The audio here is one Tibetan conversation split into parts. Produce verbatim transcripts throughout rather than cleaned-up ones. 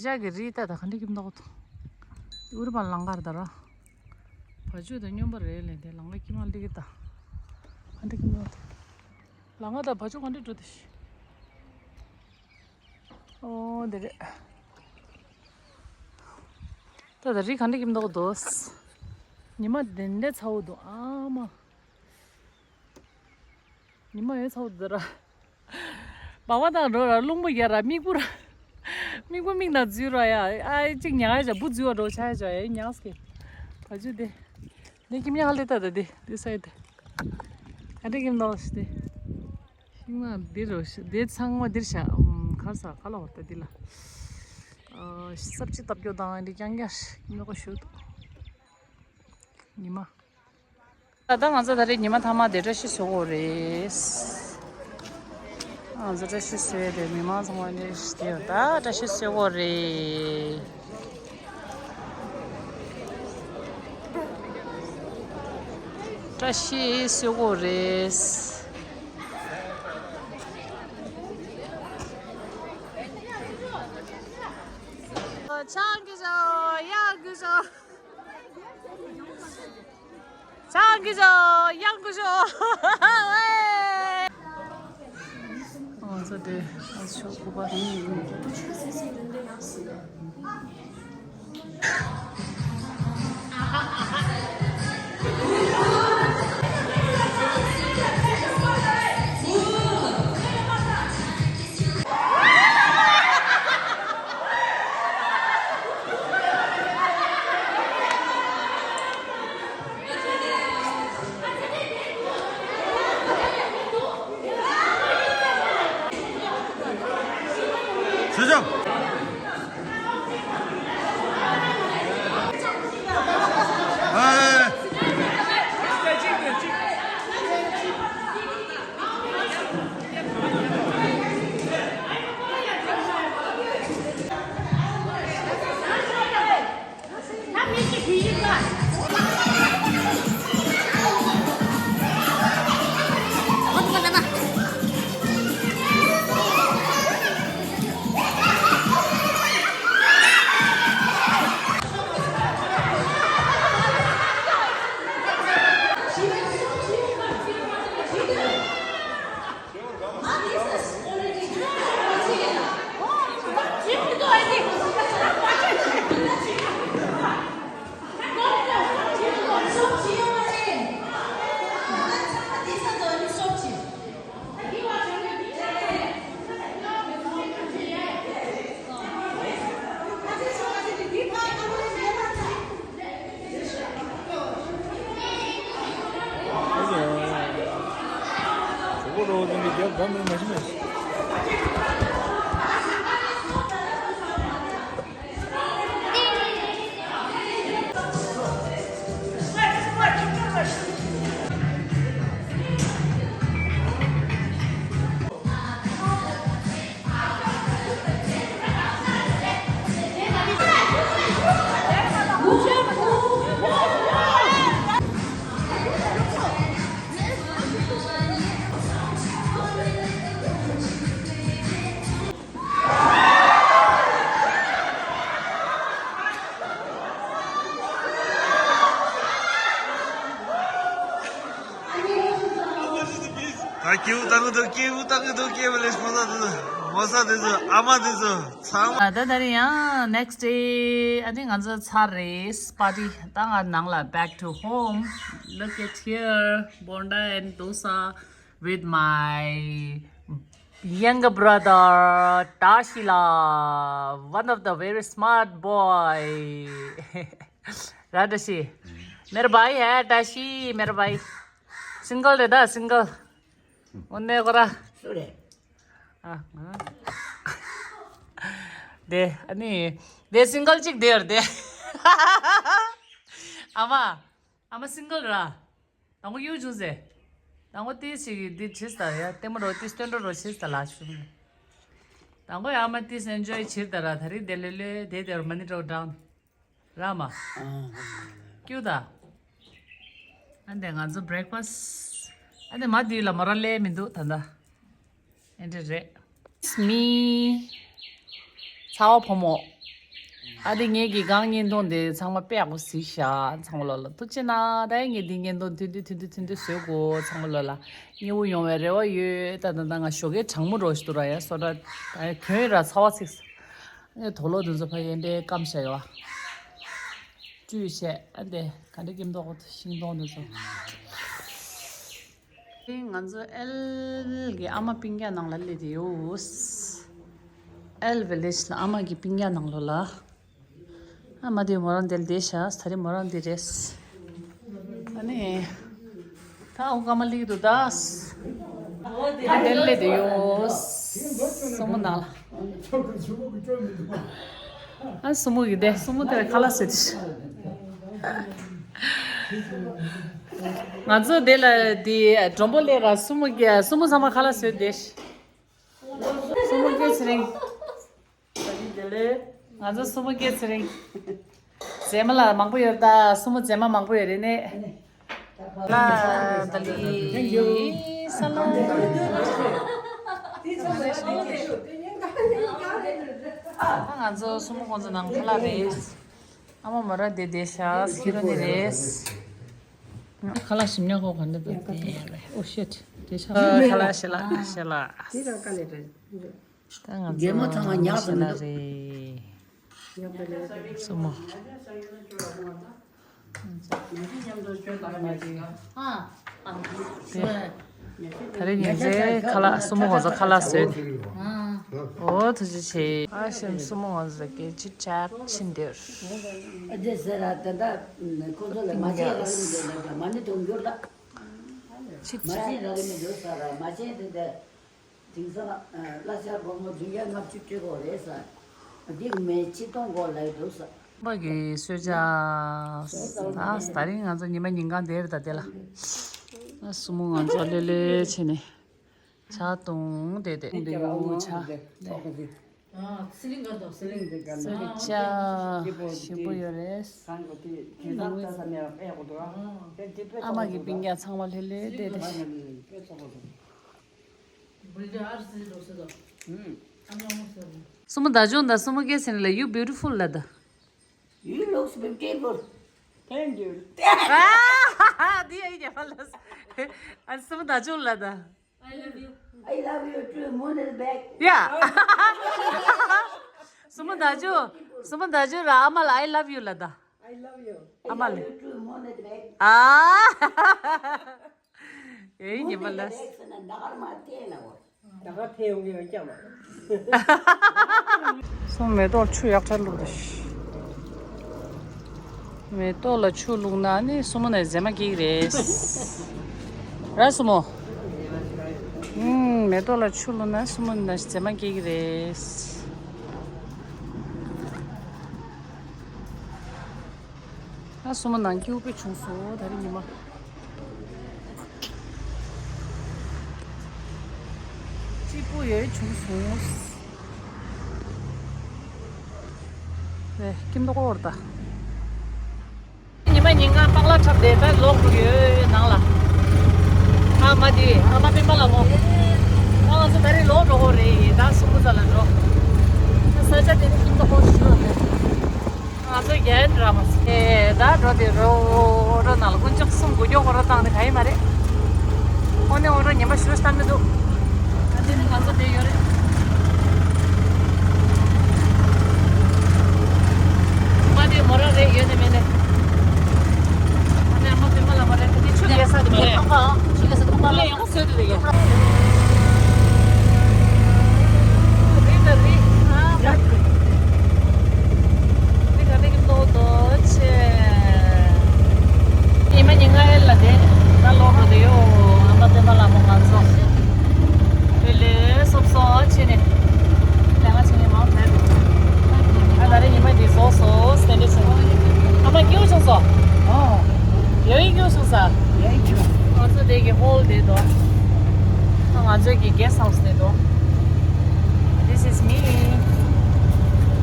ཤག་གི་རི་ད་ད་ག་འདྲ་ཀིམ་འདུག་ཏུ། ཨུ་རུ་པ་ལང་ཀར་ད་ར། བ་ཅུ་ད་སྨྱོན་པ་རེད་ལས་དེ་ལང་ཀ་ཀིམ་ཨ་ལི་གི་ད། ག་འདྲ་ཀིམ་འདུག་ཏུ། ལང་ཀ་ད་བ་ཅུ་ག་འདྲ་འགྲོ་དེ་ཤི། ཨོ་དེ་རེད། ད་ད་རི་ག་འདྲ་ཀིམ་འདུག་ཏུ། ཉི་མ་དེ་འདྲ་ཚ་བོ་འདུག་ཨ་མ། ཉི་མ་ཡོད་ཚ་བོ་འདུག་ར། སྦག་སྦག་དང་འགྲོ་ར་རླུང་བུ་ཡ་ར་མིག་བུ་ར། མིག་བུ་མིག་ནང་འཛུལ་ར་ཡ། ཨ་གཅིག་ཉག་ཡ་བྱ་བུ་འཛུལ་བ་འགྲོ་ཆ་ཡ་བྱ་ཡ་ཉག་སྐེ། བ་ཅུ་དེ། དེ་ཀིམ་ཡ་ཧ་ལེ་ད་ད་དེ་དེ་ས་ཡ་དེ། ཨ་འདྲ་ཀིམ་འདུག་ཤི་དེ། ཤིང་ནགས་འདིར་རོ་ཤི་དེ་ཚང་མ་འདིར་བཞག་ཨམ་གར་ས་ག་ལ་བར་ད་འདི་ལ། ཨ་སབ་ཅི་བཏབ་རྒྱུ་དང་འདི་རྐྱང་རྐྱང་ཤི་ཀིམ་འདུག་ཤུ་དུ། ཉི་མ། ད་ལྟ་ང་ཚོ་ད་རེས་ཉི་མ་ཐ་མ་དེ་བཀྲ་ཤིས་བཟོ་དགོས་རེད། ང་ཚོ་བཀྲ་ཤིས་བཟོས་དེ་མི་མང་ཚང་མ་ནས་དེ་ད་བཀྲ་ཤིས་བཟོ་དགོས་རེད། བཀྲ་ཤིས་བཟོ་དགོས་རེད། ཆང་གི་ཞོ་ཡག་གི་ཞོ། ཆང་གི་ཞོ་ཡག་གི་ཞོ། ཨོ་ཙི་དེ་ཨ་ཤོ་ཀུ་པ། ད་སྐྱེས་བུ་བཏང་གི་འདུག་སྐྱེས་བུ་བཏང་གི་འདུག་སྐྱེས་བུ་ལས་མོ་ས་དེ་ཚོ་མོ་ས་དེ་ཚོ་ཨ་མ་དེ་ཚོ་ཚང་མ། ད་ད་རེད་ཡང་next day ཨ་ནི་ང་ཚོ་ཚར་རེད་party། ད་ང་ནང་ལ་back to home. Look at here, bonda and dosa with my younger brother Tashila, one of the very smart boy. ར་བཀྲ་ཤིས། मेरा भाई है वैक्ट्राशी, मेरा भाई। सिंगल རེད་ད། སིང་གལ། འོ་ནས་ཁོ་ར། སུ་རེད། ཨ། ང་། དེ་ཨ་ནི། དེ་སིང་གལ་གཅིག་དེ་ཡོད་དེ། ཨ་མ། ཨ་མ་སིང་གལ་ར། དང་པོ་གཡུག་བྱུང་ཟེར། དང་པོ་ཏིས་ཞིག་གིས་འདི་བྱེད་ས་ཡ་ལྟད་མོ་རོ་ཏིས་སྟོན་འགྲོ་རོ་བྱེད་ས་ལ་ཞུ། དང་པོ་ཡ་མ་ཏིས་enjoy བྱེད་ད་ར་ད་རེས་དེ་ལེ་ལེ་དེ་དེ་རུ་མ་ནི་འགྲོ་འགྲང་། ར་མ། ཀྱུ་ད། ཨ་འདི་ང་ཚོ་breakfast། ཨ་འདི་མ་དུས་ལ་མོ་ར་ལེ་མི་འདུག་ད་ད། ཨེ་འདྲ་རེད། It's me. ཚ་བ་ཕོ་མོ། ཨ་དེ་ངེད་ཀྱི་གང་བརྙན་ཐུང་དེ་ཚང་མ་དཔེ་ཡག་པོ་གཟིགས་ཤག་ཚང་མ་ལོ་ལ་ཐུགས་རྗེ་གནང་། ད་ངས་འདི་བརྙན་ཐུང་ཐུང་ཐུང་ཐུང་ཐུང་ཐུང་ཐུང་བཟོས་གོ་ཚང་མ་ལོ་ལ་མཉེས་པོ་ཡོང་བའི་རེ་བ་ཡོད། ད་ད་ད་ང་ཞོགས་ཀའི་གྲང་མོ་རོ་ཞིག་འདུག་ར་ཡ་སོ་ད་ད་གྱོན་ར་ཚ་བ་ཚིགས། ངས་དོ་ལོ་དེ་ཚོ་ཕ་གིའི་འདྲའི་སྐམ་ཤ་ཡོད་ཨ། བཀྲུས་བྱས་ཨ་འདི་ག་འདྲ་སྐྱེམ་ཐོག་ཤིང་སྡོང་དེ་ཚོ། ང་ཚོ་ཨེལ་གི་ཨ་མ་སྤུན་ཀྱག་ནང་ལ་སླེབས་ཏེ་ཡོད། ཨེལ་ཝི་ལེཇ་ལ་ཨ་མ་གི་སྤུན་ཀྱག་ནང་ལོ་ལ། ཨ་མ་དེ་མོ་རང་དེར་བསྡད་ཤག་ད་རེས་མོ་རང་འདི་རེད། ཨ་ནི། ད་ཨོ་ཀ་མ་ལིག་ཏུ་དཱས། ཨ་དེར་སླེབས་ཏེ་ཡོད། སྲུ་མོ་ནང་ལ། ཨ་སྲུ་མོ་གི་དེ་སྲུ་མོ་དེར་ཁ་ལག་བཟོས་ཏེ། ང་ཚོ་དེ་ལ་དེ་མགྲོན་པོ་སླེབས་ར་སྲུ་མོ་གི་སྲུ་མོ་ཚང་མ་ཁ་ལག་བཟོས་ཏེ། སྲུ་མོ་སྐྱེས་ཚེ་རིང་། ང་ཚོ་སྲུ་མོ་སྐྱེས་ཚེ་རིང་། མཛེས་མ་ལ་མང་པོ་ཡོད་ད་སྲུ་མོ་མཛེས་མ་མང་པོ་ཡོད་རེད་ནས། ལ་ད་ལི་ས་ལ། ད་ང་ཚོ་སྲུ་མོ་ཁོང་ཚོ་ནང་ཁ་ལག་རེད། ཨ་མ་མོ་ར་དེ་བསྡད་ཤག་ཁྱི་རོ་ནི་རེད། ཁ་ལག་ཞིམ་ཉག་ཁོག་ག་འདྲ་འདུག་དེ་ཨོ་ཤེད་དེ་ཆགས། ཁ་ལག་ཞི་ལ་ཞི་ལ། དེ་རང་དཀའ་ལས་རེད། ད་ང་རྒན་མོ་ཚང་མ་ཉག་ཙམ་འདུག་ཉག་པ་རེད། སྲུ་མོ། ཨ། ཨ། ད་རེས་ཉིན་མཚན་ཁ་ལག་སྲུ་མོ་ང་ཚོ་ཁ་ལག་བཟོས། ཨ། འོ་ཐུགས་རྗེ་ཆེ། ཨ་ཤེམ་སྲུ་མོ་ང་ཚོ་སྐད་ཅིག་ཆག་ཕྱིན་འདིར། ཨ་དེ་ཟེར་ར་ད་ལྟ་ཁོ་ཚོ་ལ་མ་བྱན་རག་ལས་མི་འདུག་ལབ་ད་མ་ཎི་དུང་འགྱུར་ལ། ཆིག་མ་བྱན་རག་ལས་མི་འདུག་ཟེར་ར་མ་བྱན་དེ་འདྲ། དེང་སང་གླ་ཆ་སྒོར་མོ་བདུན་བརྒྱ་ལྔ་བཅུ་སྤྲོད་དགོས་རེད་ཟེར། འདི་མི་ཆིག་སྟོང་སྒོར་ལ་འདུག་ཟེར། པ་གི་གསོལ་ཇ། ད་ད་རིང་ང་ཚོ་ཉི་མ་ཉིན་གང་བསྡད་རེད་ད་དེ་ལ། ང་སྲུ་མོ་ང་ཚོ་ལྷོད་ལྷོད་བྱས་ནས་ཇ་བཏུང་བསྡད་དེ་བསྡད་འདུག་ཇ། ཨ་ཚི་ལིང་ག་དོ་ཚི་ལིང་འདི་ག་ན་གསོལ་ཇ་ཞིམ་པོ་ཡོད་རེད། གང་གོ་དེ་དེ་ནང་ད་ས་མེད་པ་ཡག་པོ་འདུག་ཨ། ཨ་མ་གི་སྤུན་ཀྱག་ཚང་མ་ལྷོད་ལྷོད་བསྡད་དེ། སྲུ་མོ་ད་ཅུང་དང་སྲུ་མོ་སྐད་ཟེར་ལ་you beautiful ལ་ད། You looks beautiful. Thank you. དེ་ཡ་ཡི་ཉེ་མ་ལ། ཨ་སྲུ་མོ་ད་ཅུང་ལ་ད། I love you. I love you too. Moon is back. Yeah. སྲུ་མོ་ད་ཅུང་སྲུ་མོ་ད་ཅུང་ར་ཨ་མ་ལ་I love you ལ་ད། I love you. ཨ་མ་ལ། I love you too. Moon is back. ཨ། ཨེ་ཉི་མ་ལ། ད་ག་ཐེ་ཡོང་གི་ཡོད་ཀྱང་མ། སྲུ་མོ་མེ་ཏོག་ཆུ་ཡག་ཆར་བླུགས་ཏེ། མེ་ཏོག་ལ་ཆུ་བླུགས་ན་ནི་སྲུ་མོ་ནས་མཛེས་མ་སྐྱེ་གི་རེད། ར་སྲུ་མོ། ཨུམ། མེ་ཏོག་ལ་ཆུ་བླུགས་ན་སྲུ་མོ་ནས་མཛེས་མ་སྐྱེ་གི་རེད། ཨ་སྲུ་མོ་ནང་སྐྱིད་པོ་བྱུང་སོང་ད་རེས་ཉི་མ། སྐྱིད་པོ་ཡོད་བྱུང་སོང་། རེད་ཀྱིན་ཏོ་ཀོར་ད། ཉི་མ་ཉིན་གང་པག་ལ་འཁྲབ་བསྡད་ད་ལོག་འགྲོ་གི་ཡོད་ནང་ལ། ཨ་མ་དེ་ཨ་མ་སྤེན་པ་ལ་མོ། ཨ་ང་ཚོ་ད་རེས་ལོག་འགྲོ་གོ་རེད་ད་སྲུ་མོ་རྩ་ལ་འགྲོ། ས་ཆ་དེ་ནི་ཀྱིན་ཏོ་ཀོར་ཞུ་རོགས་རེད། ང་ཚོ་རྒྱལ་འདྲ་མ་སོང་། ཨེ་ད་འགྲོ་དེ་རོ་རོ་ནང་ལ་དཀོན་མཆོག་གསུམ་དགུ་སྐྱོ་ཁོ་ར་བཏང་དེ་ག་ཡི་མ་རེད། ཨོ་ནི་ཨོ་རོ་ཉན་པ་ཞུ་སྟངས་མི་འདུག་ཨ་དེ་ནི་ང་ཚོ་བསྡད་ཡོད་རེད། མ་དེ་མོ་རང་རེད་ཡོད་ནི་མེད་ནི། ཨ་ནི་ཨ་མ་བི་མ་ལ་མ་རེད་དེ་ཆུ་ལས་ས་དེ་མ་རེད། ཁང་པ་ཆུ་ལས་ས་དེ་ཁང་པ་ལ་ཡང་། སོད་དེ་ཡ། རི་ད་རི། རི་ད་རི་གི་ལོ་དོ་ཆེ། ཉི་མ་ཉིན་ལྔ་ཨེ་ལ་དེ་ད་ལོ་དོ་དེ་ཡོ། ཨ་མ་སྤེན་པ་ལ་མོ་ང་ཚོ་དེ་ལས་སོབ་སོ་ཆེ་ནས་ལས་ང་ཆེ་ནས་མང་དྲགས། ད་ད་རེས་ཉི་མ་འདི་བཟོ་སོ་སྟན་འདྲི་ཆེ། ཨ་མ་སྐྱིད་པོ་བྱུང་སོ། ཨོ། ཡོད་ཡིན་སྐྱིད་པོ་བྱུང་ས། ཡོད་ཡིན་སྐྱིད་པོ། ང་ཚོ་དེ་གི་ཧོལ་དེ་དོ། ང་ཚོ་གི་གེ་སི་ཧའུ་སི་དེ་དོ། This is me.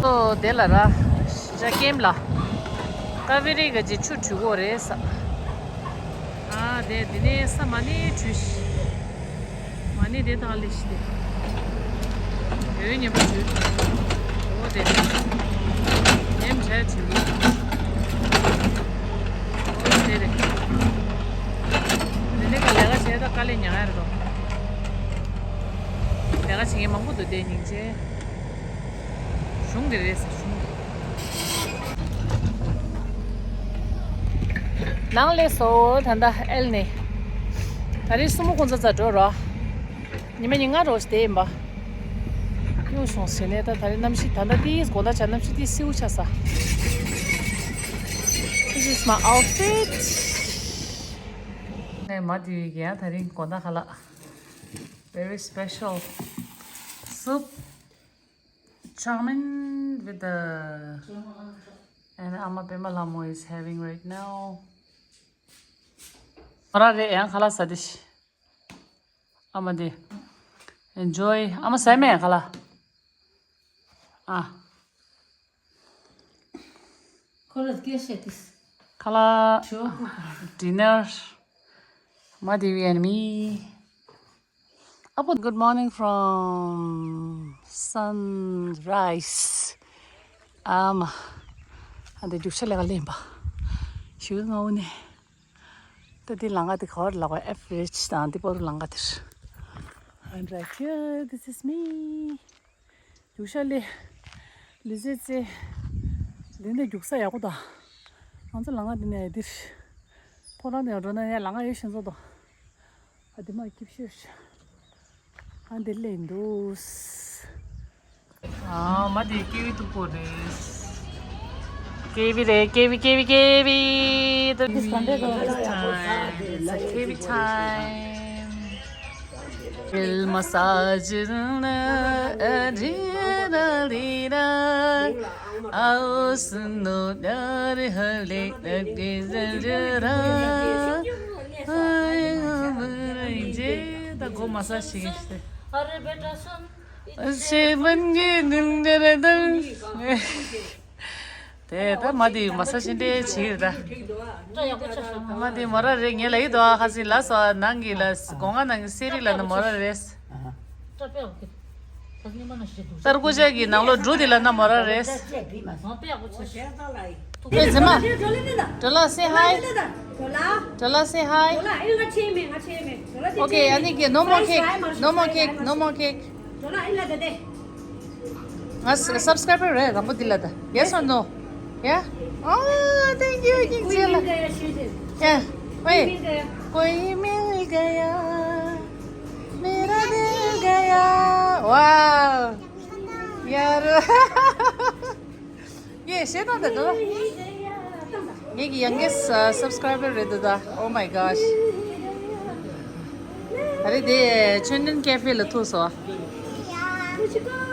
ཨོ་དེ་ལ་ར་ཞྭ་ཀེམ་ལ་ཀ་བེ་རི་ག་ཅི་ཆུ་བྲུས་གོ་རེད་ས། ཨ་དེ་དེ་ནས་ས་མ་ནི་བྲུས་ཤི། མ་ནི་དེ་དང་ལི་ཤི་དེ། ཡོད་ཉན་པ་བྲུས། ཨོ་དེ་ཉན་ གཞུང་འདི་རེད་ཟེར། གཞུང་འདི། ནང་ལས་སོ་ད་ལྟ་ཨེལ་ནས། ད་རེས་སྲུ་མོ་ཁོང་ཚོ་རྩ་འགྲོ་རོགས། ཉི་མ་ཉིན་ལྔ་རོགས་ཞིག་དེ་ཡིན་པ། སྐྱོ་སོང་ཟེར་ནས་ད་ད་རེས་གནམ་གཤིས་ད་ལྟ་དེའི་དགོང་དག་ཆ་གནམ་གཤིས་དེ་སེའུ་ཆགས་ས། This is my outfit. ངས་མ་དེ་བི་གི་ཡང་ད་རིང་དགོང་དག་ཁ་ལག Very special soup, chow mein with the, and Ama Pema Lamo is having right now. ང་རང་རེད་ཡང་ཁ་ལག་ཟ་དེ་ཤི། ཨ་མ་དེ། Enjoy. ཨ་མ་ཟ་མེད་ཁ་ལག་ཨ། ཁོ་ལ་སྐད་བཤད་དེ། ཁ་ལག་ཞོག་ཁོ། Dinner. མ་དེ་བི་ཨེན་མི། ཨ་ཕོ། Good morning from sunrise. ཨ་མ། ཨ་འདི་རྒྱུག་ཤ་ལས་ཀ་ལེན་པ། ཞུ་ང་འུ་ནས། ད་འདི་ལམ་ཁ་འདི་ག་བར་ལག་པ་average དང་འདི་པོ་རུ་ལམ་ཁ་འདིར། And right here, this is me. རྒྱུག་ཤ་ལས། ལུས་རྩལ་རྩེ། འདི་འདི་རྒྱུག་ས་ཡག་པོ་དང་། ང་ཚོ་ལམ་ཁ་འདི་ནས་འདིར། ཕོ་བྲང་འདི་ཡང་འགྲོ་ན་ཡང་ལམ་ཁ་ཡོད་ཤིང་བཟོ་དང་། ཨ་འདི་མ་སྐྱིབས་ཤོད། ཨ་འདི་ལེན་འདུག་ཨ་མ་དེ་ཀེ་བི་ཐུག་པོ་རེད། ཀེ་བི་རེད། ཀེ་བི་ཀེ་བི་ཀེ་བི། This is Sunday, though. Time. It's a ཀེ་བི་time. Massage. ད་སྒོ་མ་སཱ་ཞིག་ཞེ་བན་གྱི་ནིན་དེ་རེད་དང་། དེ་ད་མ་དེ་མ་སཱ་ཞིག་འདྲ་བྱེད་ཀྱི་རེད་ད། མ་དེ་མོ་ར་རེད། ངས་ལ་ཡི་དོ་ཨ་ཁ་སི་ལ་སོ་ནང་གི་ལ་སྒོ་ང་ནང་གི་སེ་རི་ལ་ན་མོ་ར་རེད། ཏར་ཀུ་ཅག་གི་ནང་ལོ་འབྲུ་དེ་ལ་ན་མོ་ར་རེད། ཨེ་ཛི་མ། Dola, say hi. Dola, say hi. Okay, ཨ་ནི་གི no more cake, no more cake, no more cake. ང་subscriber རེད་རང་པོ་འདི་ལ་ད། Yes or no? Yeah? Oh, thank you. Yeah. कोई मिल गया। कोई मिल गया। मेरा दिल गया। Wow. यार। ཡེ་ཤེས་དང་དེ་དོ། ངེད་ཀྱི་youngest subscriber རེད་འདུག་ད། Oh my gosh. ཨ་རེ་དེ་ཆོས་ནན་ཀེ་ཧྥེ་ལ་ཐུག་སོང་།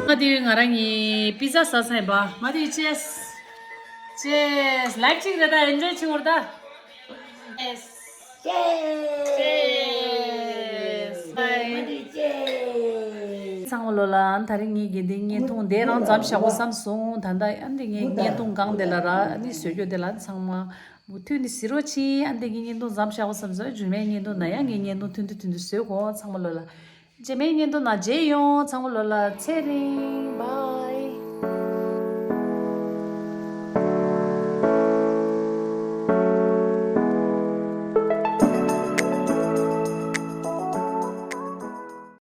ང་དེ་ང་རང་གཉིས་པི་ཛ་ཟ་ཚར་ཡིན་པ། མ་དེ་ཅེས། ཅེས། ལའིག་གཅིག་རེད་ད། ཨེན་ཇོའི་བྱེད་འོར་ད། ཅེས། ཚང་མ་ལོ་ལ་ཨ་ནི་ད་རིང་ངའི་དགེ་འདུན་བརྙན་ཐུང་དེ་རང་མཚམས་བཞག་གོ་བསམ་སོང་། ད་ལྟ་ཨ་ནི་ངའི་བརྙན་ཐུང་སྒང་དེ་ལ་ར་ཨ་ནི་བཟོས་རྒྱུ་དེ་ལ་ཚང་མ་མུ་མཐུད་ནས་གཟིགས་རོགས་གྱིས། ཨ་ནི་ངའི་བརྙན་ཐུང་མཚམས་བཞག་གོ་བསམ་སོང་། རྗེས་མའི་བརྙན་ཐུང་ན་ཡང་ངའི་བརྙན་ཐུང་ཐུང་ཐུང་ཐུང་ཐུང་བཟོས་གོ། ཚང་མ་ལོ་ལ་རྗེས་མའི་བརྙན་ཐུང་ན་མཇལ་ཡོང་། ཚང་མ་ལོ་ལ་ཚེ་རིང་། Bye.